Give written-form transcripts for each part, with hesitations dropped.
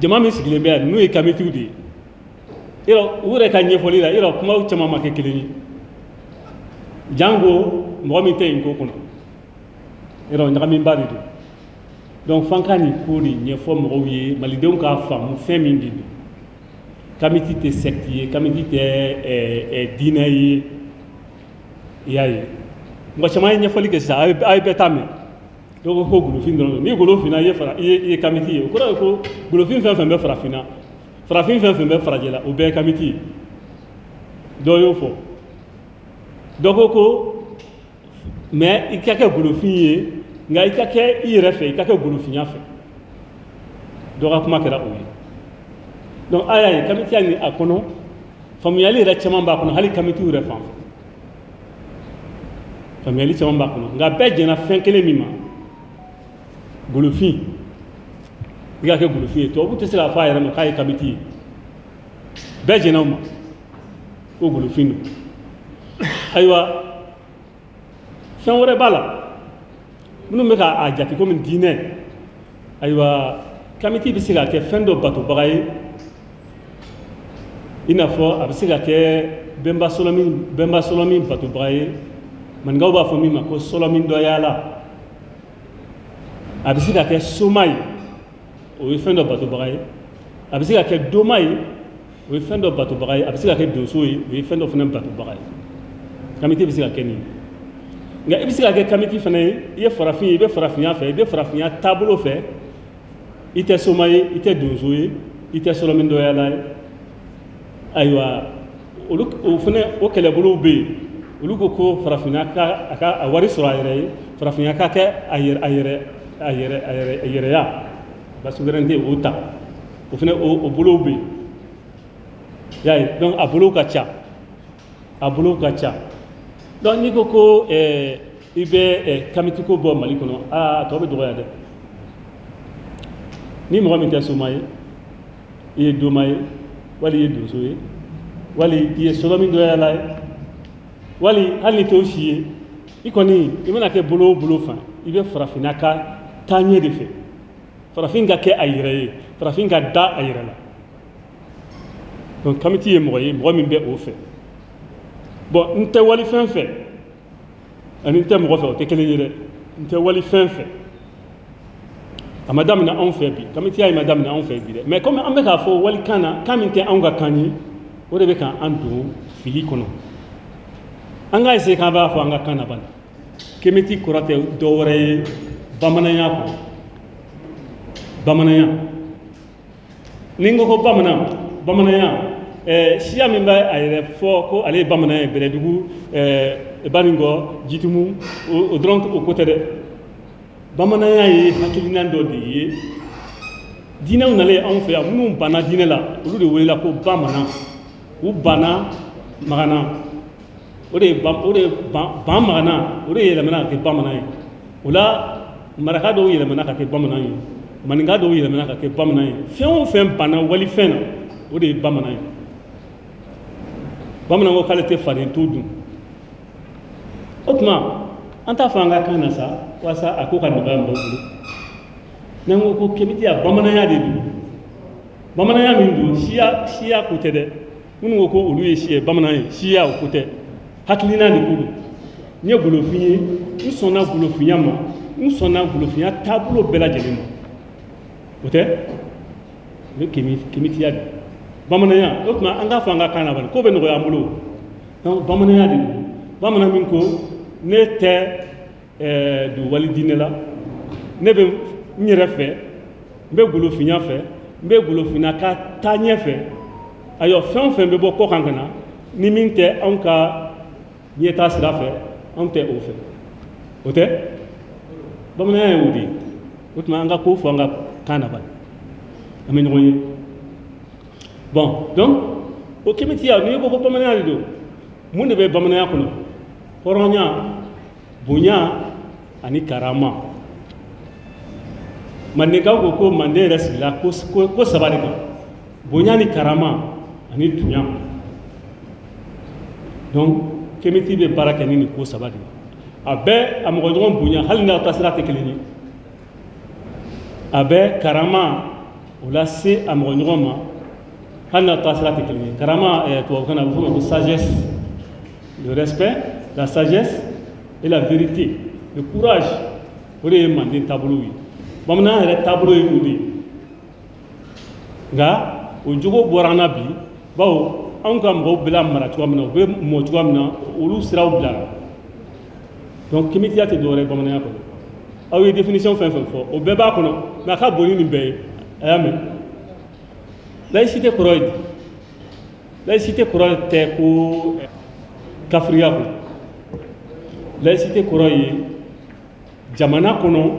Jama min sigilen bɛ yan, n'u ye kamitiw de ye, yɔrɔ u yɛrɛ ka ɲɛfɔli la, yɔrɔ kumaw caman ma kɛ kelen ye. Jango mɔgɔ min tɛ yen ko kɔnɔ, yɔrɔ ɲagamiba de don. Donc f'an ka nin ko de ɲɛfɔ mɔgɔw ye, malidenw k'a faamu fɛn min de don. Kamiti tɛ secte ye, kamiti tɛ diinɛ ye. I y'a ye, mɔgɔ caman ye ɲɛfɔli kɛ sisan, a ye bɛɛ ta mɛn. Dɔw ko ko golofin dɔrɔn don. Ni golo finna, i ye fara, i ye kamiti ye. O kɔrɔ ye ko golofin fɛn fɛn bɛ farafinna, farafin fɛn fɛn bɛ farajɛla, o bɛɛ ye kamiti ye. Dɔw y'o fɔ. Dɔ ko ko mais i ka kɛ golofin ye, nka i ka kɛ i yɛrɛ fɛ, i ka kɛ golofinya fɛ. Dɔ ka kuma kɛra o ye. Donc a y'a ye, kamitiya ni a kɔnɔ faamuyali yɛrɛ caman b'a kɔnɔ. Hali kamitiw yɛrɛ fan fɛ, faamuyali caman b'a kɔnɔ. Nka bɛɛ jɛnna fɛn kelen min ma: golofin, i ka kɛ golofin ye. Tubabu tɛ se k'a fɔ a yɛrɛ ma k'a ye kamiti ye. Bɛɛ jɛnna o ma ko golofin don. Ayiwa, fɛn wɛrɛ b'a la minnu bɛ k'a jate komi diinɛ. Ayiwa, kamiti bɛ se ka kɛ fɛn dɔ batobaga ye, i n'a fɔ a bɛ se ka kɛ bɛnba sɔlɔmin, bɛnba sɔlɔmin batobaga ye. Maninkaw b'a fɔ min ma ko sɔlɔmin dɔ yaala. A bɛ se ka kɛ soma ye, o ye fɛn dɔ batobaga ye. A bɛ se ka kɛ doma ye, o ye fɛn dɔ batobaga ye. A bɛ se ka kɛ donso ye, o ye fɛn dɔ fana batobaga ye. Kamiti bɛ se ka kɛ nin ye. Nka i bɛ se ka kɛ kamiti fana ye, i ye farafin ye, i bɛ farafinya fɛ, i bɛ farafinya taabolo fɛ. I tɛ soma ye, i tɛ donso ye, i tɛ sɔlɔmin dɔyala ye. Ayiwa, olu o fana, o kɛlɛbolow bɛ yen. Olu ko ko farafinna ka a ka a wari sɔrɔ a yɛrɛ ye, farafinna ka kɛ a yɛrɛ a yɛrɛ a yɛrɛ a yɛrɛ a yɛrɛya la souveraineté, o ta o fana, o bolow bɛ yen. I y'a ye, donc a bolow ka ca, a bolow ka ca. Donc n'i ko ko i bɛ kamitiko bɔ Mali kɔnɔ, aa, a tɔ bɛ dɔgɔya dɛ. Ni mɔgɔ min tɛ soma ye, i ye doma ye, wali i ye donso ye, wali i ye sɔlɔmin dɔyala ye, wali hali ni t'o si ye, i kɔni i mana kɛ bolo o bolo fan, i bɛ farafinna ka taaɲɛ de fɛ, farafin ka kɛ a yɛrɛ ye, farafin ka da a yɛrɛ la. Donc kamiti ye mɔgɔ ye, mɔgɔ min bɛ o fɛ. Bon, n tɛ walifɛn fɛ ani n tɛ mɔgɔ fɛ, o tɛ kelen ye dɛ. N tɛ walifɛn fɛ, a ma daminɛ anw fɛ bi. Kamitiya in ma daminɛ anw fɛ bi dɛ. Mais comme an bɛ k'a fɔ walikan na, kan min tɛ anw ka kan ye, o de bɛ k'an don fili kɔnɔ. An k'a essayer k'an b'a fɔ an ka kan na bani. Kemiti kɔrɔ tɛ dɔ wɛrɛ ye bamananya kɔ. Bamananya, ni n ko ko bamanan, bamananya, siya min bɛ a yɛrɛ fɔ ko ale ye bamanan ye, Bɛlɛdugu, Baninkɔ, Jitumu, o dɔrɔn, o ko tɛ dɛ. Bamananya ye hakilina dɔ de ye. Diinɛw nalen anw fɛ yan, minnu banna diinɛ la, olu de welela ko bamanan. U banna magana, o de ye ban, o de ye ban, ban magana, o de yɛlɛmana ka kɛ bamanan ye. O la, maraka dɔw yɛlɛmana ka kɛ bamanan ye, maninka dɔw yɛlɛmana ka kɛ bamanan ye. Fɛn o fɛn banna walifɛn na, o de ye bamanan ye. Bamanan ko k'ale tɛ faden to dun. O tuma an t'a fɔ an ka kan na sa, walasa a ko ka nɔgɔya mɔgɔw bolo. N'an ko ko kemitiya, bamananya de don. Bamananya min don, siya, siya ko tɛ dɛ. Minnu ko ko olu ye siya bamanan ye, siya o ko tɛ, hakilina de ko don. N ye golofin ye, n sɔnna golofinya ma, n sɔnna golofinya taabolo bɛɛ lajɛlen ma. O tɛ, o ye kemitiya de, bamananya. O tuma an k'a fɔ an ka kan na bani, ko bɛ nɔgɔya an bolo. Donc bamananya de don. Bamanan min ko ne tɛ don wali diinɛ la, ne bɛ n yɛrɛ fɛ, n bɛ golofinya fɛ, n bɛ golofinna ka taa ɲɛ fɛ. Ayiwa, fɛn o fɛn bɛ bɔ kɔkan ka na, ni min tɛ anw ka ɲɛtaa sira fɛ, anw tɛ o fɛ. O tɛ, bamananya ye o de ye. O tuma an ka ko fɔ an ka kan na bani, an bɛ ɲɔgɔn ye. Bon, donc o kemitiya, n'i ko ko bamananya de don, mun de bɛ bamananya kɔnɔ? Hɔrɔnya, bonya ani karama. Mandenkaw ko ko manden yɛrɛ sigila ko saba de kan: bonya ni karama ani tunya. Donc kemiti bɛ baara kɛ ni nin ko saba de ye. A bɛɛ a mɔgɔ ɲɔgɔn bonya, hali n'aw taasira tɛ kelen ye. A bɛ karama o lase a mɔgɔ ɲɔgɔn ma, hali n'a taasira tɛ kelen ye. Karama, tubabukan na a bɛ f'o ma ko sagesse, le respect, la sagesse et la vérité, le courage. O de ye manden taabolow ye. Bamananya yɛrɛ taabolo ye o de ye. Nka o jogo bɔra an na bi, bawo anw ka mɔgɔw bɛ lamara cogoya min na, u bɛ mɔ cogoya min na, olu siraw bilara. Donc kemitiya tɛ dɔwɛrɛ ye bamananya kɔnɔ. Aw ye définition fɛn fɛn fɔ, o bɛɛ b'a kɔnɔ, mais a ka bon ni nin bɛɛ ye. A y'a mɛn, laïcité kɔrɔ ye di? Laïcité kɔrɔ tɛ ko kafiriya ko. Laïcité kɔrɔ ye jamana kɔnɔ,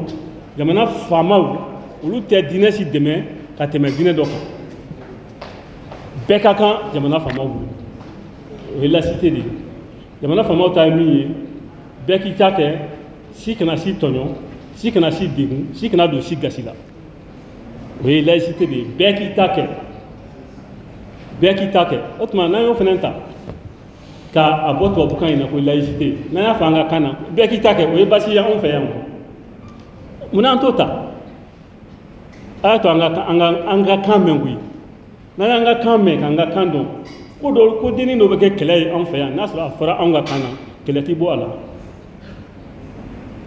jamana faamaw olu tɛ diinɛ si dɛmɛ ka tɛmɛ diinɛ dɔ kan. Bɛɛ ka kan jamana faamaw bolo, o ye laïcité de ye. Jamana faamaw ta ye min ye, bɛɛ k'i ta kɛ, si kana si tɔɲɔ, si kana si degun, si kana don si gasi la. O ye laïcité de ye. Bɛɛ k'i ta kɛ, bɛɛ k'i ta kɛ. O tuma n'an y'o fana ta ka a bɔ tubabukan in na ko laïcité, n'an y'a fɔ an ka kan na bɛɛ k'i ta kɛ, o ye basi ye anw fɛ yan. Munna an t'o ta? A y'a to an ka kan mɛn koyi. N'an y'an ka kan mɛn, k'an ka kan dɔn, ko dɔ ko dennin dɔ bɛ kɛ kɛlɛ ye anw fɛ yan, n'a sɔrɔ a fɔra anw ka kan na, kɛlɛ tɛ bɔ a la.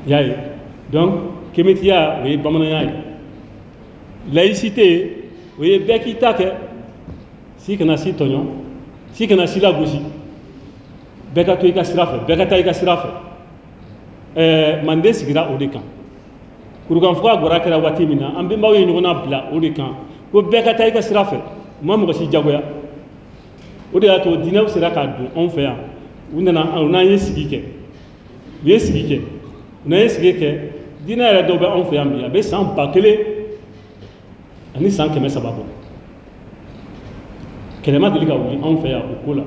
I y'a ye? Donc kemitiya, o ye bamananya ye. Laïcité, o ye bɛɛ k'i ta kɛ, si kana si tɔɲɔ, si kana si lagosi, bɛɛ ka to i ka sira fɛ, bɛɛ ka taa i ka sira fɛ. Manden sigira o de kan. Kurukanfuga gwara kɛra waati min na, an bɛnbaw ye ɲɔgɔn na bila o de kan ko bɛɛ ka taa i ka sira fɛ. U ma mɔgɔ si jagoya. O de y'a to diinɛw sera ka don anw fɛ yan. U nana, u n'an ye sigi kɛ, u ye sigi kɛ, u n'an ye sigi kɛ. Diinɛ yɛrɛ dɔw bɛ anw fɛ yan bi, a bɛ san 1300 bɔ. Kɛlɛ ma deli ka wuli anw fɛ yan o ko la.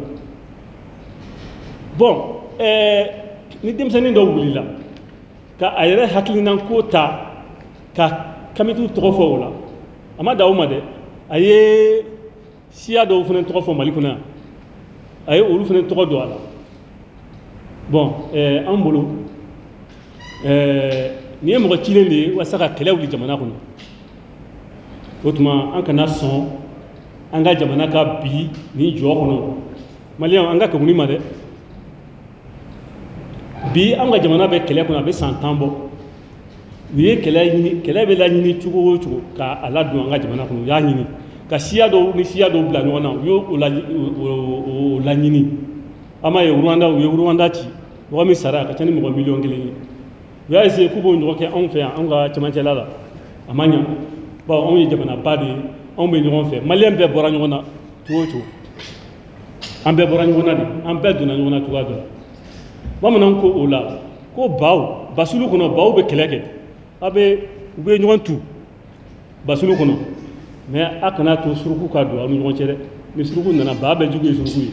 Bon, ni denmisɛnnin dɔ wulila ka a yɛrɛ hakilina ko ta ka kamitiw tɔgɔ fɔ o la, a ma da o ma dɛ. A ye siya dɔw fana tɔgɔ fɔ Mali kɔnɔ yan, a ye olu fana tɔgɔ don a la. Bon, an bolo, nin ye mɔgɔ cilen de ye walasa ka kɛlɛ wuli jamana kɔnɔ. O tuma an kana sɔn an ka jamana ka bi nin jɔ kɔnɔ. Maliyɛnw, an ka keguni ma dɛ. Bi an ka jamana bɛ kɛlɛ kɔnɔ, a bɛ san 10 bɔ. U ye kɛlɛ ɲini, kɛlɛ bɛ laɲini cogo o cogo k'a ladon an ka jamana kɔnɔ. U y'a ɲini ka siya dɔw ni siya dɔw bila ɲɔgɔn na, u y'o laɲini. An b'a ye Rwanda, u ye Rwanda ci, mɔgɔ min sara a ka ca ni mɔgɔ miliyɔn 1 ye. U y'a essayer k'u b'o ɲɔgɔn kɛ anw fɛ yan, anw ka cɛmancɛla la, a ma ɲa, bawo anw ye jamanaba de ye, anw bɛ ɲɔgɔn fɛ. Maliyɛn bɛɛ bɔra ɲɔgɔn na cogo o cogo, an bɛɛ bɔra ɲɔgɔn na de, an bɛɛ donna ɲɔgɔn na cogoya dɔ la. Bamananw ko o la ko baw basulu kɔnɔ, baw bɛ kɛlɛ kɛ, aw bɛ u bɛ ɲɔgɔn tu basulu kɔnɔ, mais a kana to suruku ka don aw ni ɲɔgɔn cɛ dɛ. Ni suruku nana, ba bɛɛ jugu ye suruku ye.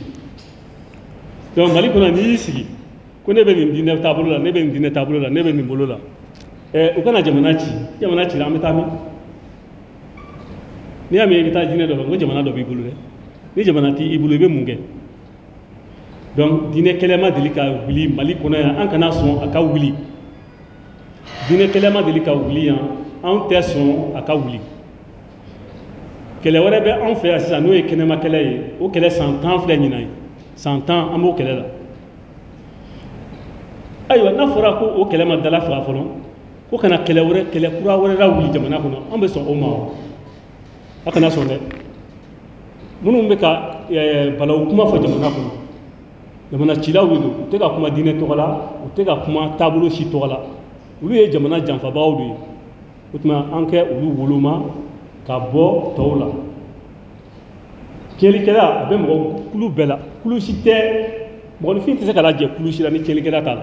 Donc Mali kɔnɔ, n'i y'i sigi ko ne bɛ nin diinɛ taabolo la, ne bɛ nin diinɛ taabolo la, ne bɛ nin bolo la, u kana jamana ci. Jamana cira, an bɛ taa min? N'i y'a mɛn i bɛ taa diinɛ dɔ fɛ, ko jamana dɔ b'i bolo dɛ. Ni jamana t'i bolo, i bɛ mun kɛ? Donc diinɛ kɛlɛ ma deli ka wuli Mali kɔnɔ yan, an kana sɔn a ka wuli. Diinɛ kɛlɛ ma deli ka wuli yan, anw tɛ sɔn a ka wuli. Kɛlɛ wɛrɛ bɛ anw fɛ yan sisan, n'o ye kɛnɛma kɛlɛ ye. O kɛlɛ san 10 filɛ ɲinan ye, san 10 an b'o kɛlɛ la. Ayiwa, n'a fɔra ko o kɛlɛ ma dala faga fɔlɔ, ko kana kɛlɛ wɛrɛ, kɛlɛ kura wɛrɛ lawuli jamana kɔnɔ, an bɛ sɔn o ma wa? A kana sɔn dɛ. Minnu bɛ ka balawu kuma fɔ jamana kɔnɔ, jamana cilaw de don. U tɛ ka kuma diinɛ tɔgɔ la, u tɛ ka kuma taabolo si tɔgɔ la, olu ye jamana janfabagaw de ye. O tuma an kɛ olu woloma ka bɔ tɔw la. Tiɲɛlikɛla, a bɛ mɔgɔ kulu bɛɛ la, kulu si tɛ, mɔgɔninfin tɛ se ka lajɛ kulu si la ni tiɲɛlikɛla t'a la.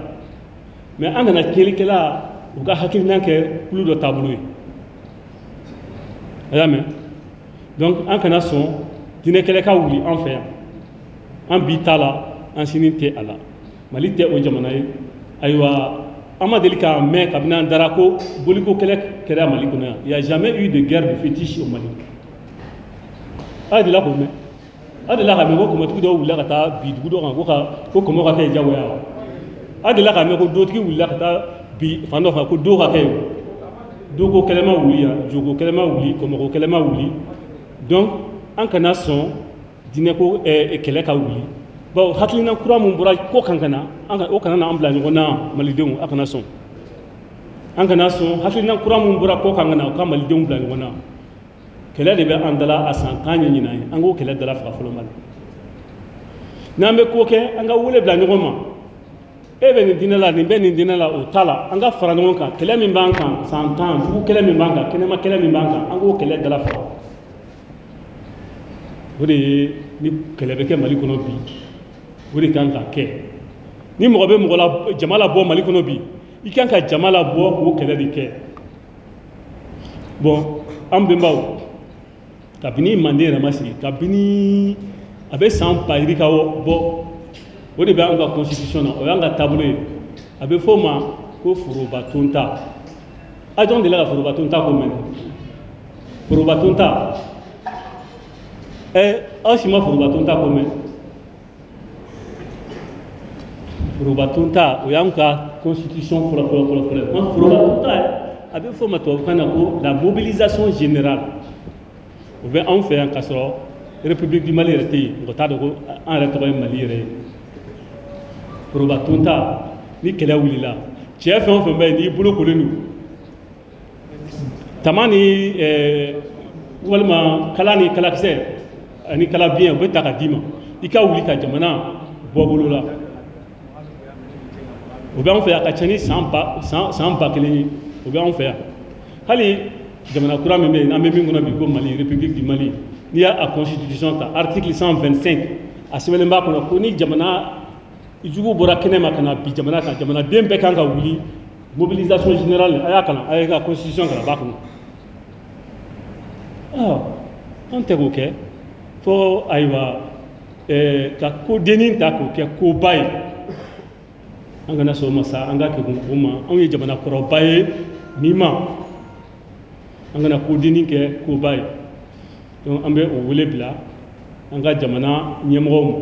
Mais an kana tiɲɛlikɛla u ka hakilina kɛ kulu dɔ taabolo ye. A y'a mɛn? Donc an kana sɔn diinɛ kɛlɛ ka wuli an fɛ yan. An bi t'a la, an sini tɛ a la. Mali tɛ o jamana ye. Ayiwa, an ma deli k'a mɛn kabini an dara ko boliko kɛlɛ kɛra Mali kɔnɔ yan. Il y a jamais eu de guerre de fétiche au Mali. A delila k'o mɛn? A delila k'a mɛn ko kɔmɔtigi dɔw wulila ka taa bi dugu dɔ kan ko ka ko kɔmɔ ka kɛ jagoya wa? A delila k'a mɛn ko dotigi wulila ka taa bi fan dɔ kan ko do ka kɛ yen? Doko kɛlɛ ma wuli yan, joko kɛlɛ ma wuli, kɔmɔko kɛlɛ ma wuli. Donc an kana sɔn diinɛko kɛlɛ ka wuli, bawo hakilina kura mun bɔra ko kan ka na, o kana na an bila ɲɔgɔn na. Malidenw, a kana sɔn, an kana sɔn hakilina kura mun bɔra kɔ kan ka na, o ka malidenw bila ɲɔgɔn na. Kɛlɛ de bɛ an dala a san 10 ye ɲinan ye. An k'o kɛlɛ dala faga fɔlɔ. Mali, n'an bɛ ko kɛ, an ka wele bila ɲɔgɔn ma. E bɛ nin diinɛ la, nin bɛ nin diinɛ la, o t'a la. An ka fara ɲɔgɔn kan. Kɛlɛ min b'an kan san 10, jugu kɛlɛ min b'an kan, kɛnɛma kɛlɛ min b'an kan, an k'o kɛlɛ dala faga. O de ye ni kɛlɛ bɛ kɛ Mali kɔnɔ bi, o de kan ka kɛ. Ni mɔgɔ bɛ mɔgɔ la jama labɔ Mali kɔnɔ bi, i kan ka jama labɔ k'o kɛlɛ de kɛ. Bon, an bɛnbaw, kabini Manden yɛrɛ ma sigi, kabini a bɛ san ba yirika bɔ, o de bɛ an ka constitution na, o y'an ka taabolo ye. A bɛ fɔ o ma ko foroba tonta. A jɔn delila ka foroba tonta ko mɛn? Foroba tonta, aw si ma foroba tonta ko mɛn? Foroba tonta, o y'an ka constitution fɔlɔ fɔlɔ fɔlɔ fɔlɔ ye. Foroba tonta, a bɛ fɔ o ma tubabukan na ko la mobilisation générale. O bɛ anw fɛ yan k'a sɔrɔ République du Mali yɛrɛ tɛ yen, mɔgɔ t'a dɔn ko an yɛrɛ tɔgɔ ye Mali yɛrɛ ye. Foroba tonta, ni kɛlɛ wulila, cɛ fɛn o fɛn bɛ yen, n'i bolo kolen don tama ni walima kala ni kalakisɛ ani kala biɲɛ, u bɛ ta ka d'i ma, i ka wuli ka jamana bɔ bolo la. O bɛ anw fɛ yan, a ka ca ni san 1000 ye. O bɛ anw fɛ yan. Hali jamana kura min bɛ yen, an bɛ min kɔnɔ bi ko Mali, République du Mali, n'i y'a constitution ta, article 125, a sɛbɛnlen b'a kɔnɔ ko ni jamana jugu bɔra kɛnɛ ma ka na bi jamana kan, jamanaden bɛɛ kan ka wuli, mobilisation générale. A y'a kalan, a y'a ka constitution kalan, a b'a kɔnɔ. An tɛ k'o kɛ fo ayiwa ka ko dennin ta k'o kɛ koba ye. An kana sɔn o ma sa, an ka kɛ o ma. Anw ye jamana kɔrɔba ye nin ma, an kana ko dennin kɛ koba ye. Donc an bɛ o wele bila an ka jamana ɲɛmɔgɔw ma.